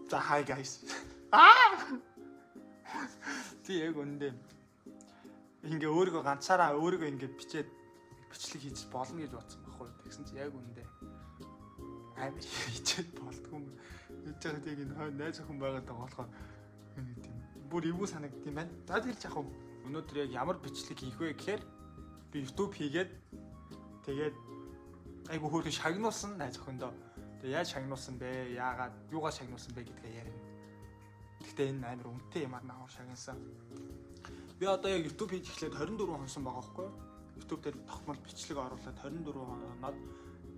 За, hi guys. Аа! Тий, яг үндэ. Ингээ өөрийгөө ганцаараа өөрийгөө ингээ бичээд бичлэг хийж болно гэж бодсон байхгүй юу. Тэгсэн чи яг үндэ амар хичээд болдгоо юм. Яаж байгаа, яг энэ хой найз охин байгаад байгаа болохоор нэг тийм бүр эвгүй санагдсан юм байна. За, тэр ч яг өнөөдөр яг ямар бичлэг хийх вэ гэхээр би YouTube хийгээд, тэгээд айгу хөөрхөн шагнуулсан найз охиндоо. Тэгээ яаж шагнуулсан бэ? Яагаад, юугаар шагнуулсан бэ гэдгээ ярина. Гэхдээ энэ амар үнэтэй юмар наваа шагнасан. Би одоо яг YouTube хийж эхлээд 24 хонсон байгаа байхгүй юу? YouTube дээр тогтмол бичлэг оруулаад 24 хоноод,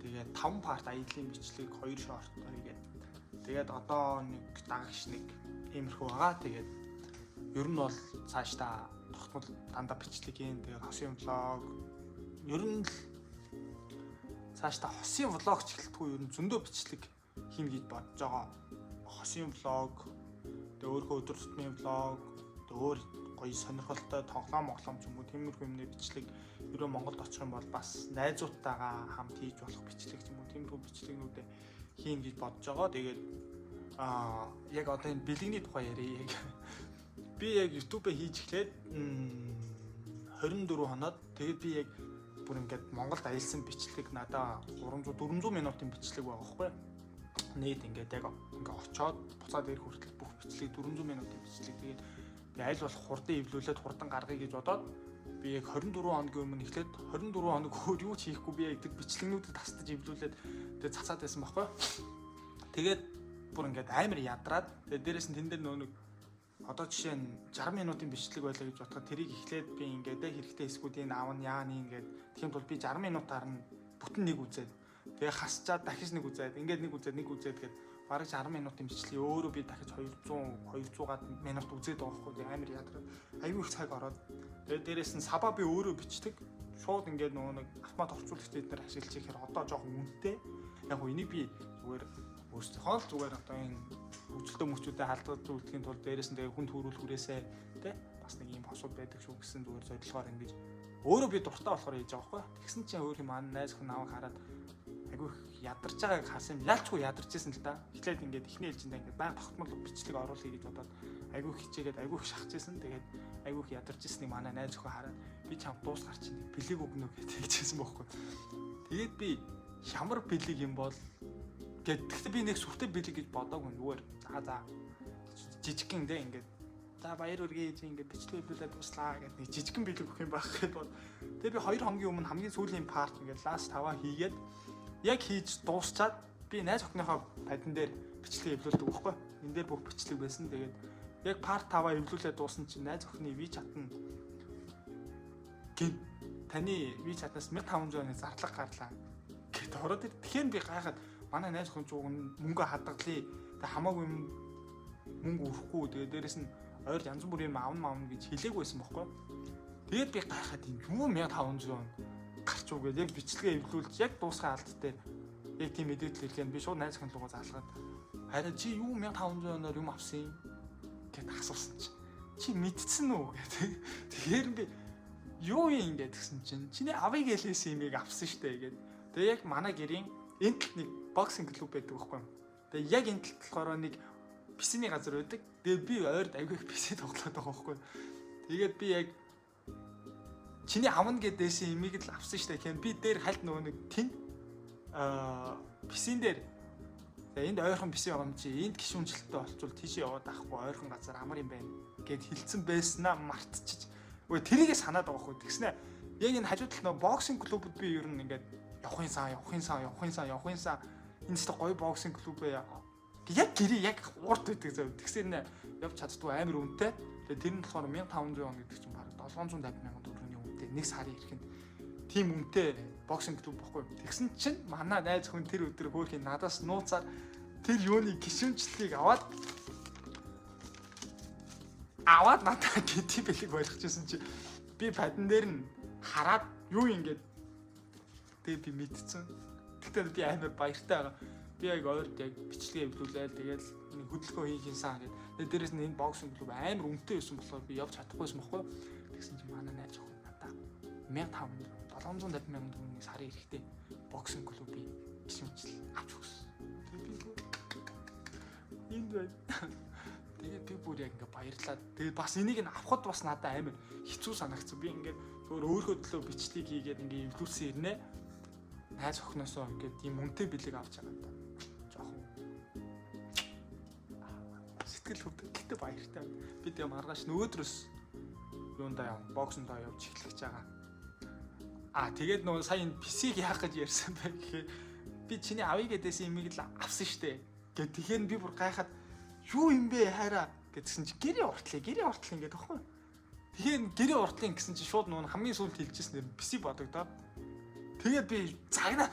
тэгээд 5 part аялын бичлэг, 2 short хийгээд, тэгээд одоо нэг дагагч нэг иймэрхүү байгаа. Тэгээд ер нь бол цаашдаа тогтмол дандаа бичлэг хийн. Тэгээд хосын vlog, ер нь л цаашдаа хосын vlog ч эхэлтгүй, ер нь зөндөө бичлэг хийнэ гэж бодож байгаа. Хосын vlog, тэгээ өөрийнхөө өдөр тутмын vlog, тэгээ өөр гоё сонирхолтой тоглоом моглоом ч юм уу, тиймэрхүү юмны бичлэг, ерөө Монголд очих юм бол бас найзуудтайгаа хамт хийж болох бичлэг ч юм уу, тиймэрхүү бичлэгнүүдээ хийнэ гэж бодож байгаа. Тэгээд яг одоо энэ бэлгэний тухай яриа. Яг би яг YouTube-ээ хийж эхлээд 24 хоноод, тэгээд би яг бүр ингээд Монголд аялсан бичлэг надаа 300 400 минутын бичлэг байгаа байхгүй юу? Нийт ингээд яг ингээд очоод буцаад ирэх хүртэл бүх бичлэг 400 минутын бичлэг. Тэгээд би аль болох хурдан эвлүүлээд хурдан гаргая гэж бодоод, би яг 24 хоногийн өмнө эхлээд 24 хоног өөр юу ч хийхгүй би яг тэр бичлэгнүүдэд тастаж эвлүүлээд, тэгээд цацаад байсан байхгүй юу? Тэгээд бүр ингээд амар ядраад, тэгээд дээрэс нь тэн дээр нөө нэг одоо жишээ нь 60 минутын бичлэг байлаа гэж бодоход, тэрийг эхлээд би ингээд хэрэгтэй хэсгүүдийг аавна, яа нэг ингээд тийм тул би 60 минутаар нь бүтэн нэг үзээд, тэгээ хасчаад дахиж нэг үзээд, ингээд нэг үзээд, нэг үзээд гээд бараг 60 минутын бичлэгийг өөрөө би дахиж 200 200-аад минут үзээд байгаа байхгүй. Тэгээ амар ядраад, аюу их цаг ороод, тэгээ дээрэс нь sub аа би өөрөө бичдэг. Шууд ингээд нөгөө нэг автомат орчуулагч эднэр ашиглаж ихээр одоо жоохон үнэтэй. Яг гоо энийг би зүгээр өөрсдийнхөө л зүгээр одоо энэ хөгжилтэй мөчүүдэд халдвар зүйлдэхийн тулд, дээрэс нь тэгээ хүнд төрүүл хүрээсэй тэ, бас нэг ийм хосууд байдаг шүү гэсэн зүгээр зорилгоор ингэж өөрөө би дуртай болохоор хийж байгаа байхгүй. Тэгсэн чинь өөр юм маань найз хүн намайг хараад айгүй их ядарч байгааг харсан юм. Ялчгүй ядарч исэн л да. Эхлээд ингээд эхний ээлжиндээ ингээд баян тогтмол бичлэг оруулъя гэж бодоод айгүй их хичээгээд, айгүй их шахаж исэн. Тэгээд айгүй их ядарч ирснийг манай найз охин хараад "Би чамд дуусгаар чинь нэг бэлэг өгнө" гэж хэлжсэн байхгүй. Тэгээд би ямар бэлэг юм бол гэд. Гэхдээ би нэг сүртэй бэлэг гэж бодоогүй, зүгээр за жижигхэн дээ, ингээд "За, баяр хүргэе, чи ингээд бичлэг хэвлүүлээд дуслаа" гэдэг нэг жижигхэн бэлэг өгөх юм байх гэхэд бод. Тэгээ би 2 хоногийн өмнө хамгийн сүүлийн part ингээд last 5-аа хийгээд, яг хийж дуусчаад би найз охиныхоо падан дээр бичлэг эвлүүлдэг байхгүй. Энэ дээр бүх бичлэг байсан. Тэгээд яг part 5-аа эвлүүлээд дууссан чинь найз охины WeChat нь гин "Таны WeChat-аас 1500 оны зарлага гарлаа" гэд ороод ир. Тэгэхээр би гайхаад, манай найз охин ч уг мөнгө хадгалъя. Тэг хамаагүй юм мөнгө өрөхгүй. Тэгээ дээрэс нь ойр янз бүрийн юм авна мавна гэж хэлээгүй байсан байхгүй. Тэгээд би гайхаад, юм юу 1500 он гарч уу гэж, яг бичлэгээ эвлүүлж яг дуусгай алд дээр яг тийм мэдээлэл ирэхээр би шууд найз охин руугаа залгаад, "Харин чи юу 1500 оноор юм авсан юм?" гэд асуусан чи "Чи мэдсэн үү?" гэдэг. Тэгэхээр би "Юу юм?" гэдгсэн чинь "Чиний авъя гэлээсэн юмыг авсан штэ" гэд. Тэгээ яг манай гэрийн энэ талд нэг boxing клуб байдаг байхгүй юу? Тэгээ яг энэ талд болохоор нэг PC-ний газар байдаг. Тэгээ би ойрд аягүй их PC тоглоод байгаа байхгүй юу? Тэгээд би яг "Чиний авна гэдээсэн имийг л авсан штэ" гэхээр би дээр хальт нөгөө нэг тэнд PC-н дээр, за, энд ойрхон PC байгаа юм чи, энд гишүүнчлэлтэй болчвол тийшээ яваад авахгүй ойрхон газар амар юм байна гэд хэлсэн байснаа мартчих. Үгүй, тэрийгээ санаад байгаа хгүй. Тэгснэ яг энэ хажуу талд нөгөө boxing клубд би ер нь ингээд явах юмсан, явах юмсан, явах юмсан, явах юмсан. Энэ ч гоё boxing клуб ээ. Яг гэрээ яг урд байдаг зав. Тэгсээр нэ явж чаддгүй, амар үнэтэй. Тэгээ тэр нь болохоор 1500 он гэдэг чинь бараг 750 мянган төгрөгийн үнэтэй. Нэг сарын ирэхэд тийм үнэтэй boxing клуб баггүй. Тэгсэн чинь манай найз хүн тэр өдөр хөөрхийн надаас нууцаар тэр юуны гишүүнчлэлийг аваад надад гинти бэлэг барихчихсан чи би падан дээр нь хараад юу ингээд тэгээ би мэдсэн. Тэгтээ би амар баяртай байгаа. Би яг ойрд яг бичлэгээ эвлүүлээл, тэгэл нэг хөдөлгөөн хийх юмсан гэдэг. Тэгээ дээрэс нь энэ boxing клуб амар үнэтэй байсан болохоор би явж чадахгүйсэн бохгүй. Тэгсэн чинь манай найз охин надаа 1500 750 мянган төгрөгийн сарын эрэхтэй boxing клубын гишүүнчил авч өгсөн. Тэгээ би энэ байна. Тэгээд би бүр яг ингээ баярлаад тэгээд бас энийг нь авахд бас надад амар хэцүү санагдсан. Би ингээд зөвхөн өөрийнхөө төлөө бичлэг хийгээд ингээ эвлүүлсэн ирнэ. Найз охиноосоо ингээд ийм үнэтэй бэлэг авч байгаа даа. Жохон сэтгэл хөдлөл гэтээ баяртай. Би тэгээ маргааш нөгөөдрөөс юундаа яв, боксондоо явж эхлэх гэж байгаа. Аа тэгээд нөгөө сая энэ PC-г яах гэж ярьсан бэ гэхээр би чиний авъя гэдээсэн имийг л авсан штэ. Гэт тэгэхээр би бүр гайхаад юу юм бэ хайраа гэдсэн чи гэрээ уртлаа гэрээ уртлаа ингээд аахгүй. Тэгэхээр гэрээ уртлаа гэсэн чи шууд нөгөө хамгийн сүүлд хэлжсэн нэр PC бодогдоод тэгээд би загнаа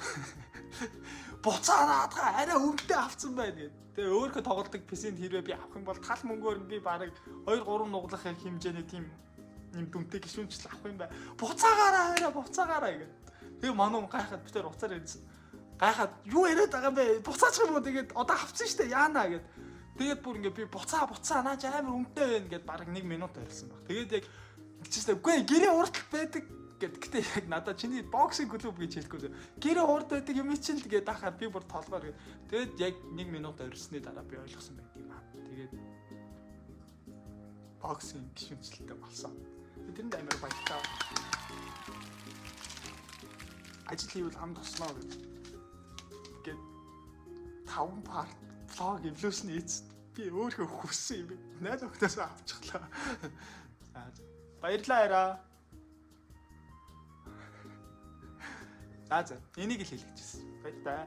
буцаа наадгаа арай өмнөдөө авцсан байна гэд. Тэгээ өөрийнхөө тоглодог PC-нд хэрвээ би авах юм бол тал мөнгөөр би бараг 2 3 нуглах хэмжээний тийм юм дүнтэй гişүнчл авах юм бай. Буцаагаараа арай буцаагаараа гэд. Тэгээ мануу гайхаад бид тэр уцаар ирсэн. Гайхаад юу яриад байгаа юм бэ? Буцаачих юм уу тэгээд одоо авцсан штэ яана гэд. Тэгээд бүр ингээ би буцаа буцаа наач амар өмтэй байна гэд бараг 1 минут ярьсан баг. Тэгээд яг ингэжсэн. Үгүй гэрээ уртал байдаг гэд. Гэтэ яг надад чиний боксинг клуб гэж хэлэхгүй зөө. Гэрээ урд байдаг юм чинь л гээд ахаар би бүр толгоор гэд. Тэгээд яг 1 минут орсны дараа би ойлгосон байт юм аа. Тэгээд боксинг гişүнчлэлтэй болсон. Тэрэнд амар баяртай. Ажил хийвэл ам тосноо гэж. Ингээд 5 part vlog эвлүүлсний эцэст би өөрөө хүссэн юм би. Найз охидоос авчихлаа. За баярлалаа араа. За за энийг л хэлчихсэн. Баярлалаа.